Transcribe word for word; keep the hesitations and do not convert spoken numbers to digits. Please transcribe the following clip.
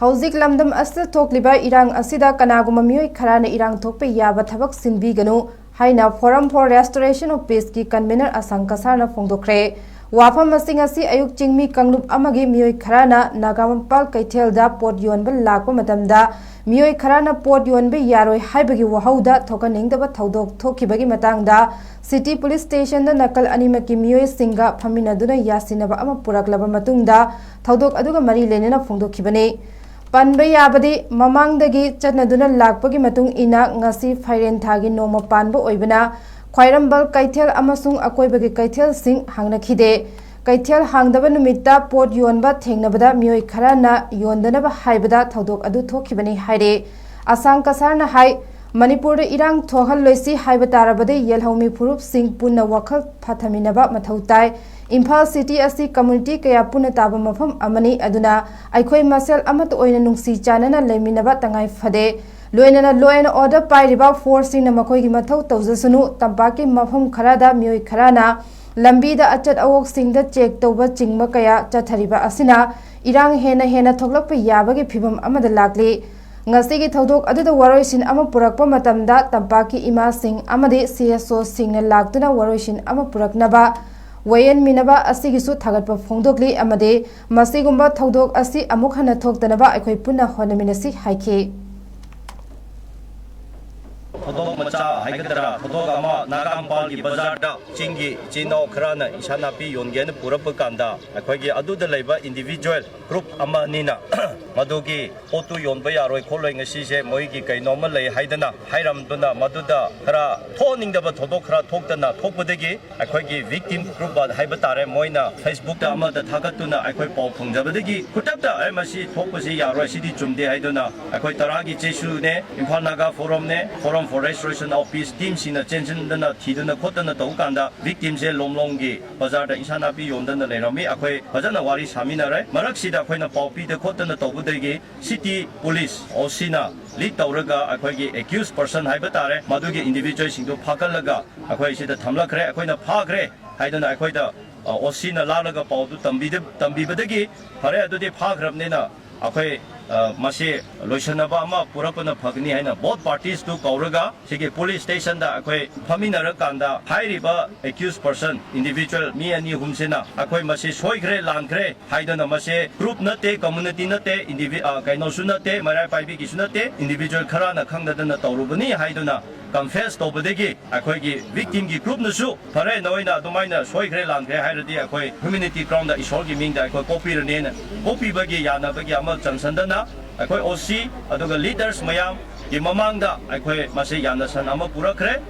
ꯍꯧꯖꯤꯛ ꯂꯝꯗꯝ ꯑꯁꯤꯗ ꯊꯣꯛꯂꯤꯕ ꯏꯔꯥꯡ ꯑꯁꯤꯗ ꯀꯅꯥꯒꯨꯝꯕ ꯃꯤꯑꯣꯏ ꯈꯔꯅ ꯏꯔꯥꯡ ꯊꯣꯛꯄ ꯌꯥꯕ ꯊꯕꯛ ꯁꯤꯟꯕꯤꯒꯅꯨ ꯍꯥꯏꯅ Forum for Restoration of Peaceꯀꯤ convener ꯑꯁꯥꯡ ꯀꯁꯥꯔꯅ ꯐꯣꯡꯗꯣꯛꯈ꯭ꯔꯦ꯫ ꯋꯥꯐꯝ ꯑꯁꯤ ꯉꯁꯤ ꯑꯌꯨꯛ ꯆꯤꯡꯃꯤ ꯀꯥꯡꯂꯨꯞ ꯑꯃꯒꯤ ꯃꯤꯑꯣꯏ ꯈꯔꯅ ꯅꯥꯒꯥꯃꯄꯥꯜ ꯀꯩꯊꯦꯜꯗ ꯄꯣꯠ ꯌꯣꯟꯕ ꯂꯥꯛꯄ ꯃꯇꯝꯗ ꯃꯤꯑꯣꯏ ꯈꯔꯅ ꯄꯣꯠ ꯌꯣꯟꯕ ꯌꯥꯔꯣꯏ ꯍꯥꯏꯕꯒꯤ ꯋꯥꯍꯧꯗ ꯊꯣꯛꯍꯟꯅꯤꯡꯗꯕ ꯊꯧꯗꯣꯛ ꯊꯣꯛꯈꯤꯕꯒꯤ ꯃꯇꯥꯡꯗ City Police Stationꯗ ꯅꯥꯀꯜ ꯑꯅꯤꯃꯛꯀꯤ ꯃꯤꯑꯣꯏꯁꯤꯡꯒ ꯐꯝꯃꯤꯟꯅꯗꯨꯅ ꯌꯥꯁꯤꯟꯅꯕ ꯑꯃ ꯄꯨꯔꯛꯂꯕ ꯃꯇꯨꯡꯗ ꯊꯧꯗꯣꯛ ꯑꯗꯨꯒ ꯃꯔꯤ ꯂꯩꯅꯅ ꯐꯣꯡꯗꯣꯛꯈꯤꯕꯅꯤ꯫ ꯄꯟꯕ ꯌꯥꯕꯗꯤ, ꯃꯃꯥꯡꯗꯒꯤ ꯆꯠꯅꯗꯨꯅ ꯂꯥꯛꯄꯒꯤ ꯃꯇꯨꯡ ꯏꯟꯅ ꯉꯁꯤ ꯐꯥꯏꯔꯦꯟ ꯊꯥꯒꯤ ꯅꯣꯡꯃ ꯄꯥꯟꯕ ꯑꯣꯏꯕꯅ ꯈ꯭ꯋꯥꯏꯔꯝꯕꯜ ꯀꯩꯊꯦꯜ ꯑꯃꯁꯨꯡ ꯑꯀꯣꯏꯕꯒꯤ ꯀꯩꯊꯦꯜꯁꯤꯡ ꯍꯥꯡꯅꯈꯤꯗꯦ꯫ ꯀꯩꯊꯦꯜ ꯍꯥꯡꯗꯕ ꯅꯨꯃꯤꯠꯇ ꯄꯣꯠ ꯌꯣꯟꯕ ꯊꯦꯡꯅꯕꯗ ꯃꯤꯑꯣꯏ ꯈꯔꯅ ꯌꯣꯟꯗꯅꯕ ꯍꯥꯏꯕꯗ ꯊꯧꯗꯣꯛ ꯑꯗꯨ ꯊꯣꯛꯈꯤꯕꯅꯤ ꯍꯥꯏꯔꯦ꯫ ꯑꯁꯥꯡ ꯀꯁꯥꯔꯅ ꯍꯥꯏ, ꯃꯅꯤꯄꯨꯔꯗ ꯏꯔꯥꯡ ꯊꯣꯛꯍꯜꯂꯣꯏꯁꯤ ꯍꯥꯏꯕ ꯇꯥꯔꯕꯗꯤ ꯌꯦꯜꯍꯧꯃꯤ ꯐꯨꯔꯨꯞꯁꯤꯡ ꯄꯨꯟꯅ ꯋꯥꯈꯜ ꯐꯊꯃꯤꯟꯅꯕ ꯃꯊꯧ ꯇꯥꯏ꯫ ꯏꯝꯐꯥꯜ city ꯑꯁꯤ community ꯀꯌꯥ ꯄꯨꯟꯅ ꯇꯥꯕ ꯃꯐꯝ ꯑꯃꯅꯤ, ꯑꯗꯨꯅ ꯑꯩꯈꯣꯏ ꯃꯁꯦꯜ ꯑꯃꯠꯇ ꯑꯣꯏꯅ ꯅꯨꯡꯁꯤ ꯆꯥꯟꯅꯅ ꯂꯩꯃꯤꯟꯅꯕ ꯇꯉꯥꯏ ꯐꯗꯦ꯫ ꯂꯣꯏꯅꯅ law and order ꯄꯥꯏꯔꯤꯕ forceꯁꯤꯡꯅ ꯃꯈꯣꯏꯒꯤ ꯃꯊꯧ ꯇꯧꯖꯁꯅꯨ꯫ ꯇꯝꯄꯥꯛꯀꯤ ꯃꯐꯝ ꯈꯔꯗ ꯃꯤꯑꯣꯏ ꯈꯔꯅ ꯂꯝꯕꯤꯗ ꯑꯆꯠ ꯑꯋꯣꯛꯁꯤꯡꯗ check ꯇꯧꯕ ꯆꯤꯡꯕ ꯀꯌꯥ ꯆꯠꯊꯔꯤꯕ ꯑꯁꯤꯅ ꯏꯔꯥꯡ ꯍꯦꯟꯅ ꯍꯦꯟꯅ ꯊꯣꯛꯂꯛꯄ ꯌꯥꯕꯒꯤ ꯐꯤꯚꯝ ꯑꯃꯗ ꯂꯥꯛꯂꯤ꯫ ꯉꯁꯤꯒꯤ ꯊꯧꯗꯣꯛ ꯑꯗꯨꯗ ꯋꯥꯔꯣꯏꯁꯤꯟ ꯑꯃ ꯄꯨꯔꯛꯄ ꯃꯇꯝꯗ ꯇꯝꯄꯥꯛꯀꯤ ꯏꯃꯥꯁꯤꯡ ꯑꯃꯗꯤ CSOꯁꯤꯡꯅ ꯂꯥꯛꯇꯨꯅ ꯋꯥꯔꯣꯏꯁꯤꯟ ꯑꯃ ꯄꯨꯔꯛꯅꯕ ꯋꯥꯌꯦꯟꯃꯤꯟꯅꯕ ꯑꯁꯤꯒꯤꯁꯨ ꯊꯥꯒꯠꯄ ꯐꯣꯡꯗꯣꯛꯂꯤ ꯑꯃꯗꯤ ꯃꯁꯤꯒꯨꯝꯕ ꯊꯧꯗꯣꯛ ꯑꯁꯤ ꯑꯃꯨꯛ ꯍꯟꯅ ꯊꯣꯛꯇꯅꯕ ꯑꯩꯈꯣꯏ ꯄꯨꯟꯅ ꯍꯣꯠꯅꯃꯤꯟꯅꯁꯤ ꯍꯥꯏꯈꯤ꯫ ꯊꯧꯗꯣꯛ ꯃꯆꯥ ꯍꯥꯏꯒꯗ꯭ꯔꯥ, ꯊꯧꯗꯣꯛ ꯑꯃ ꯅꯥꯒꯥꯝꯄꯥꯜꯒꯤ ꯕꯖꯥꯔꯗ ꯆꯤꯡꯒꯤ ꯏꯆꯤꯟ ꯏꯅꯥꯎ ꯈꯔꯅ ꯏꯟꯁꯥꯡ ꯅꯥꯄꯤ ꯌꯣꯟꯒꯦꯅ ꯄꯨꯔꯛꯄ ꯀꯥꯟꯗ ꯑꯩꯈꯣꯏꯒꯤ ꯑꯗꯨꯗ ꯂꯩꯕ individual group ꯑꯃ ꯑꯅꯤꯅ ꯃꯗꯨꯒꯤ ꯄꯣꯠꯇꯨ ꯌꯣꯟꯕ ꯌꯥꯔꯣꯏ ꯈꯣꯠꯂꯣꯏ, ꯉꯁꯤꯁꯦ ꯃꯣꯏꯒꯤ ꯀꯩꯅꯣꯝꯃ ꯂꯩ ꯍꯥꯏꯗꯅ ꯍꯥꯏꯔꯝꯗꯨꯅ ꯃꯗꯨꯗ ꯈꯔ ꯊꯣꯛꯍꯟꯅꯤꯡꯗꯕ ꯊꯧꯗꯣꯛ ꯈꯔ ꯊꯣꯛꯇꯅ ꯊꯣꯛꯄꯗꯒꯤ ꯑꯩꯈꯣꯏꯒꯤ victim group ꯍꯥꯏꯕ ꯇꯥꯔꯦ, ꯃꯣꯏꯅ Facebookꯇ ꯑꯃꯗ ꯊꯥꯒꯠꯇꯨꯅ ꯑꯩꯈꯣꯏ ꯄꯥꯎ ꯐꯪꯖꯕꯗꯒꯤ ꯈꯨꯗꯛꯇ ꯑꯩ ꯃꯁꯤ ꯊꯣꯛꯄꯁꯤ ꯌꯥꯔꯣꯏ, ꯁꯤꯗꯤ ꯆꯨꯝꯗꯦ ꯍꯥꯏꯗꯨꯅ ꯑꯩꯈꯣꯏ ꯇꯔꯥꯒꯤ ꯆꯦꯁꯨꯅꯦ, Imphal Naga ꯐꯣꯔꯝꯅꯦ, Forum for Restoration of Peace teamꯁꯤꯡꯅ ꯆꯦꯟꯁꯤꯟꯗꯅ ꯊꯤꯗꯨꯅ ꯈꯣꯠꯇꯅ ꯇꯧꯕ ꯀꯥꯟꯗ victimꯁꯦ ꯂꯣꯝꯂꯣꯡꯒꯤ ꯕꯖꯥꯔꯗ ꯏꯟꯁꯥꯡ ꯅꯥꯄꯤ ꯌꯣꯟꯗꯅ ꯂꯩꯔꯝꯃꯤ꯫ ꯑꯩꯈꯣꯏ ꯐꯖꯅ ꯋꯥꯔꯤ ꯁꯥꯃꯤꯟꯅꯔꯦ꯫ ꯃꯔꯛꯁꯤꯗ ꯑꯩꯈꯣꯏꯅ ꯄꯥꯎ ꯄꯤꯗ ꯈꯣꯠꯇꯅ ꯇꯧꯕꯗꯒꯤ city police OCꯅ lead ꯇꯧꯔꯒ ꯑꯩꯈꯣꯏꯒꯤ accused person ꯍꯥꯏꯕ ꯇꯥꯔꯦ, ꯃꯗꯨꯒꯤ individualꯁꯤꯡꯗꯨ ꯐꯥꯒꯠꯂꯒ ꯑꯩꯈꯣꯏ ꯁꯤꯗ ꯊꯝꯂꯛꯈ꯭ꯔꯦ꯫ ꯑꯩꯈꯣꯏꯅ ꯐꯥꯈ꯭ꯔꯦ ꯍꯥꯏꯗꯨꯅ ꯑꯩꯈꯣꯏꯗ OCꯅ ꯂꯥꯛꯂꯒ ꯄꯥꯎꯗꯨ ꯇꯝꯕꯤꯕꯗꯒꯤ ꯐꯔꯦ, ꯑꯗꯨꯗꯤ ꯐꯥꯈ꯭ꯔꯕꯅꯤꯅ ꯑꯩꯈꯣꯏ ꯑ, ꯃꯁꯤ ꯂꯣꯏꯁꯤꯟꯅꯕ ꯑꯃ ꯄꯨꯔꯛꯄꯅ ꯐꯒꯅꯤ ꯍꯥꯏꯅ both parties ꯇꯨ ꯀꯧꯔꯒ ꯁꯤꯒꯤ police station ꯗ ꯑꯩꯈꯣꯏ ꯐꯝꯃꯤꯟꯅꯔꯀꯥꯟꯗ ꯍꯥꯏꯔꯤꯕ accused person individual ꯃꯤ ꯑꯅꯤ ꯑꯍꯨꯝꯁꯤꯅ ꯑꯩꯈꯣꯏ ꯃꯁꯤ ꯁꯣꯏꯈ꯭ꯔꯦ, ꯂꯥꯟꯈ꯭ꯔꯦ ꯍꯥꯏꯗꯨꯅ, ꯃꯁꯤ group ꯅꯠꯇꯦ, community ꯅꯠꯇꯦ, indivi-, ꯑ, ꯀꯩꯅꯣꯁꯨ ꯅꯠꯇꯦ, ꯃꯩꯔꯥ ꯄꯥꯏꯕꯤꯒꯤꯁꯨ ꯅꯠꯇꯦ, individual ꯈꯔꯅ ꯈꯪꯗꯗꯅ ꯇꯧꯔꯨꯕꯅꯤ ꯍꯥꯏꯗꯨꯅ confess ꯇꯧꯕꯗꯒꯤ ꯑꯩꯈꯣꯏꯒꯤ victim ꯒꯤ group ꯅꯁꯨ, "ꯐꯔꯦ, ꯅꯣꯏꯅ ꯑꯗꯨꯃꯥꯏꯅ ꯁꯣꯏꯈ꯭ꯔꯦ, ꯂꯥꯟꯈ꯭ꯔꯦ ꯍꯥꯏꯔꯗꯤ ꯑꯩꯈꯣꯏ humanity ground ꯗ ꯏꯁꯣꯔꯒꯤ ꯃꯤꯡꯗ ꯑꯩꯈꯣꯏ ꯀꯣꯛꯄꯤꯔꯅꯤꯅ" ꯀꯣꯛꯄꯤꯕꯒꯤ ꯌꯥꯅꯕꯒꯤ ꯑꯃ ꯆꯪꯁꯟꯗꯅ ꯑꯩꯈꯣꯏ O C ꯑꯗꯨꯒ leaders ꯃꯌꯥꯝꯒꯤ ꯃꯃꯥꯡꯗ ꯑꯩꯈꯣꯏ ꯃꯁꯤ ꯌꯥꯅꯁꯟ ꯑꯃ ꯄꯨꯔꯛꯈ꯭ꯔꯦ꯫